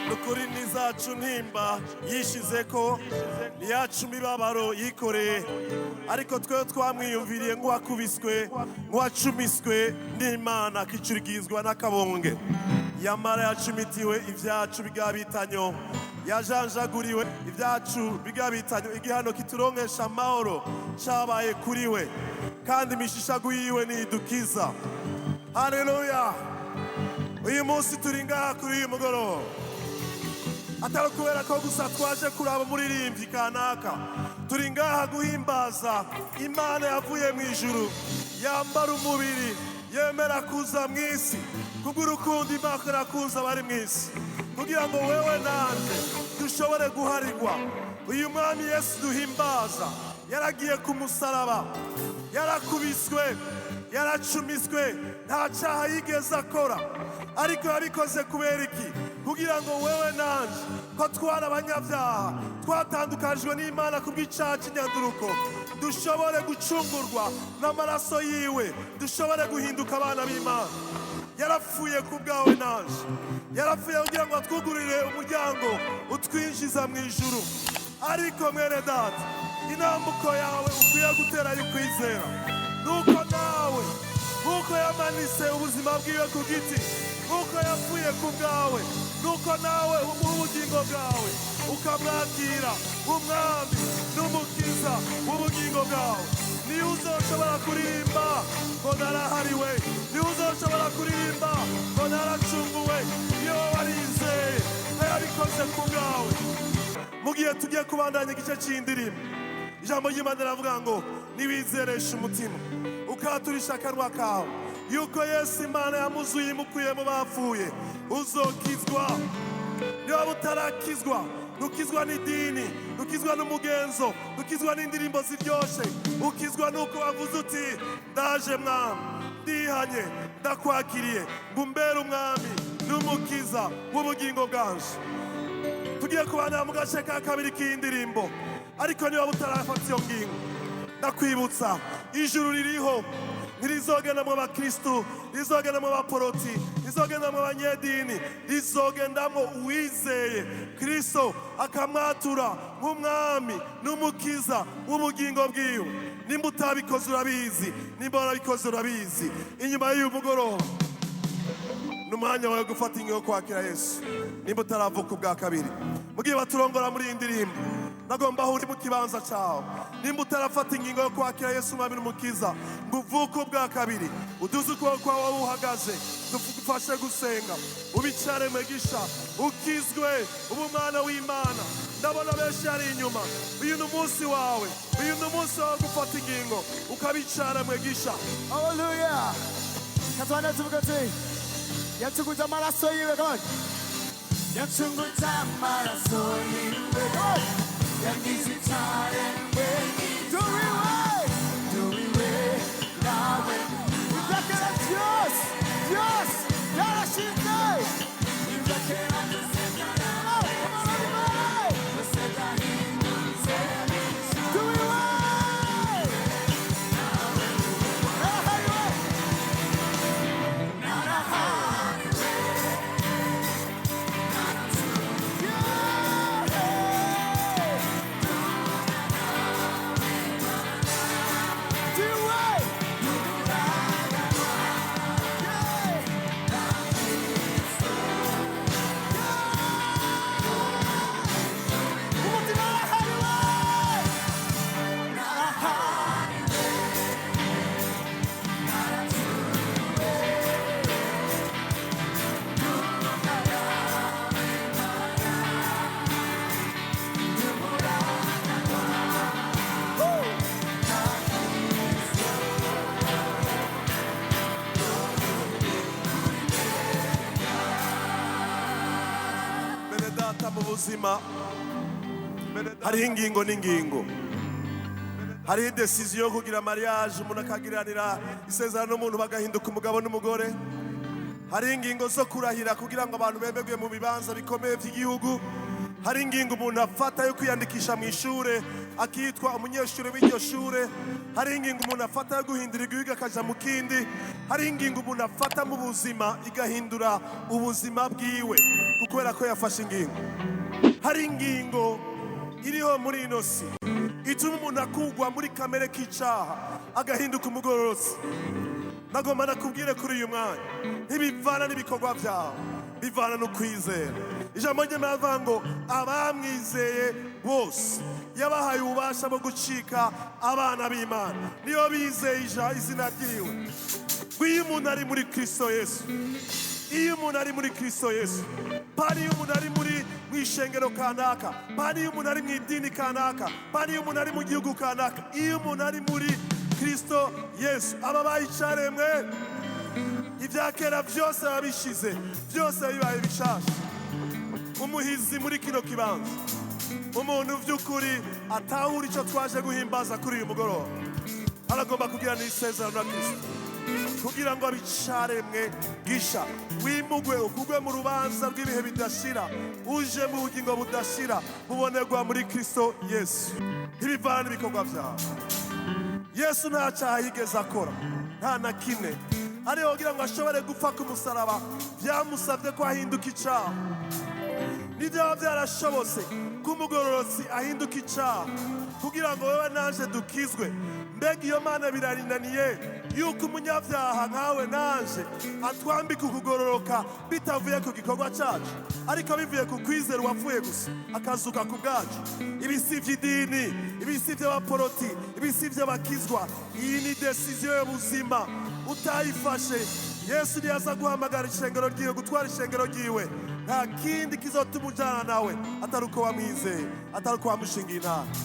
Nukuri n'izacu ntimba yishize ko niyacu imibabaro yikoreye, ariko twe twamwiyumviriye nk'uwakubiswe, nk'uwacumiswe n'Imana, akicurigizwa n'akabonge. Yamara yacumitiwe ibyacu bigabitanyo, yajanjaguriwe ibyacu bigabitanyo. Igihano kituronkesha amahoro cabaye kuri we, kandi imishishagu yiwe nidukiza. Haleluya! Uyu munsi turi ngaha kuri uyu mugoroba atari ukubera ko gusa twaje kuraba umuririmbyi kanaka. Turi ngaha guhimbaza Imana yavuye mu ijuru, yambara umubiri, yemera kuza mu isi kubw'urukundo Imana irakuza abari mu isi, kugira ngo wewe nanje dushobore guharigwa. Uyu mwami Yesu duhimbaza yaragiye ku musaraba, yarakubiswe, yaracumiswe, nta cyaha yigeze akora, ariko yabikoze kubera iki? Kugira ngo wewe nanje, ko twari abanyabyaha, twatandukanyijwe n'Imana kubw'icyaha cy'inyanduruko, dushobore gucungurwa n'amaraso yiwe, dushobore guhinduka abana b'Imana. Yarapfuye ku bwawe nanje, yarapfuye kugira ngo atwugurire umuryango utwinjiza mu ijuru. Ariko mwene data, intambuko yawe ukwiye gutera y'ukwizera nuko nawe, nk'uko yamanitse ubuzima bwiwe ku giti, nk'uko yapfuye ku bwawe, nuko nawe umuha ubugingo bwawe, ukamwakira umwami n'umukiza w'ubugingo bwawe, niyo uzoshobora kuririmba ngo narahariwe, niyo uzoshobora kuririmba ngo naracunguwe. Iyo warizeye ko yabikoze ku bwawe. Mu gihe tugiye kubandanya igice cy'indirimbo, ijambo ry'Imana riravuga ngo niwizeresha umutima, ukaturisha akanwa kawe yuko Yesu Imana yamuzuye imukuye mu bapfuye, uzokizwa. Niba utarakizwa, ntukizwa n'idini, ntukizwa n'umugenzo, ntukizwa n'indirimbo ziryoshe. Ukizwa n'uko wavuze uti: "Ndaje mwami, ndihanye, ndakwakiriye ngo umbere umwami n'umukiza w'ubugingo bwanje." Tugiye kubandanya mu gace ka kabiri k'indirimbo, ariko niba butarafata iyo ngingo, ndakwibutsa ijuru ririho. Ntirizogendamwo abakristu, rizogendamwo abaporoti, rizogendamwo abanyedini, rizogendamwo uwizeye Kristo akamwatura nk'umwami n'umukiza w'ubugingo bwiwe. Nimba utabikoze urabizi, nimba warabikoze urabizi. Inyuma y'uyu mugoroba ni umwanya wawe gufata ingingo yo kwakira Yesu nimba utaravuka ubwa kabiri. Mugihe baturongora muri iyi ndirimbo, nagomba aho uri mu kibanza cyawe, nimba utarafata ingingo yo kwakira Yesu umwami n'umukiza ngo uvuke ubwa kabiri, uduze ukuboko kwawe aho uhagaze, tugufashe gusenga. Ubicare mwegisha, ukizwe, ube umwana w'Imana. Ndabona benshi ari inyuma. Uyu ni umunsi wawe, uyu ni umunsi wawe gufata ingingo ukabicara mwegisha. Hallelujah. Katwana tuvuga ati yacunguza amaraso yiwe. Come on. Yacunguza amaraso yiwe. Come on. Yangize icyaremwe. Duwiwe. Duwiwe nawe. Ibyakera byose byose byarashize. Ibyakera byose. Come on, come on, everybody. Byose byahindutse. Duwiwe. Narahariwe. Narahariwe. Yeah. Duwiwe. Yeah. Umutima narahariwe. Narahariwe. Naracunguwe. Bene data, mu buzima hariho ingingo n'ingingo. Hariho décision yo kugira mariage, umuntu akagiranira isezerano n'umuntu, bagahinduka umugabo n'umugore. Hariho ingingo zo kurahira kugira ngo abantu bemerwe mu bibanza bikomeye by'igihugu. Hari ingingo umuntu afata yo kwiyandikisha mu ishure, akitwa umunyeshuri w'iryo shure. Hari ingingo umuntu afata yo guhindura igihugu akaja mu kindi. Hari ingingo umuntu afata mu buzima igahindura ubuzima bwiwe. Kubera ko yafashe ingingo. Hari ingingo iriho muri ino si ituma umuntu akugwa muri kamere k'icaha, agahinduka umugororotsi. Nagomba nakubwire kuri uyu mwanya, ntibivana n'ibikorwa byawe, bivana no kwizera. Ijambo ry'Imana rivuga ngo abamwizeye bose yabahaye ububasha bwo gucika abana b'Imana, niyo bizeye izina ryiwe. Ngo iyo umuntu ari muri Kristo Yesu, iyo umuntu ari muri Kristo Yesu, pani iyo umuntu ari muri mu ishengero kanaka, pani iyo umuntu ari mu idini kanaka, pani iyo umuntu ari mu gihugu kanaka, iyo umuntu ari muri Kristo Yesu aba abaye icaremwe, ibya kera byose biba bishize, byose bibaye bishasha. Umuhizi muri kino kibanza, umuntu by'ukuri atahura icyo twaje guhimbaza kuri uyu mugoroba, aragomba kugira n'isezerano na Kristo kugira ngo abe icaremwe gisha, wimugwe, ukugwe mu rubanza rw'ibihe bidashira, uje mu bugingo budashira bubonerwa muri Kristo Yesu. Ntibivana n'ibikorwa byawe. Yesu nta cyaha yigeze akora, nta na kimwe. Ariko kugira ngo ashobore gupfa ku musaraba, byamusabye ko ahinduka icaha. Nibyaba byarashobotse ko umugororotsi ahinduka icaha kugira ngo wowe naje dukizwe, mbega iyo Mana birarinaniye yuko umunyabyaha nkawe naje atwambika ukugororoka, bitavuye ku gikorwa cyacu, ariko bivuye ku kwizera uwapfuye gusa akazuka ku bwacu? Ibi si iby'idini, ibi si iby'abaporoti, ibi si iby'abakizwa. Iyi ni décision y'ubuzima. Utayifashe, Yesu ntiyaza guhamagara ishengero ryiwe, gutwara ishengero ryiwe. Nta kindi kizotuma ujyana nawe atari uko wamwizeye, atari uko wamushingiye inama.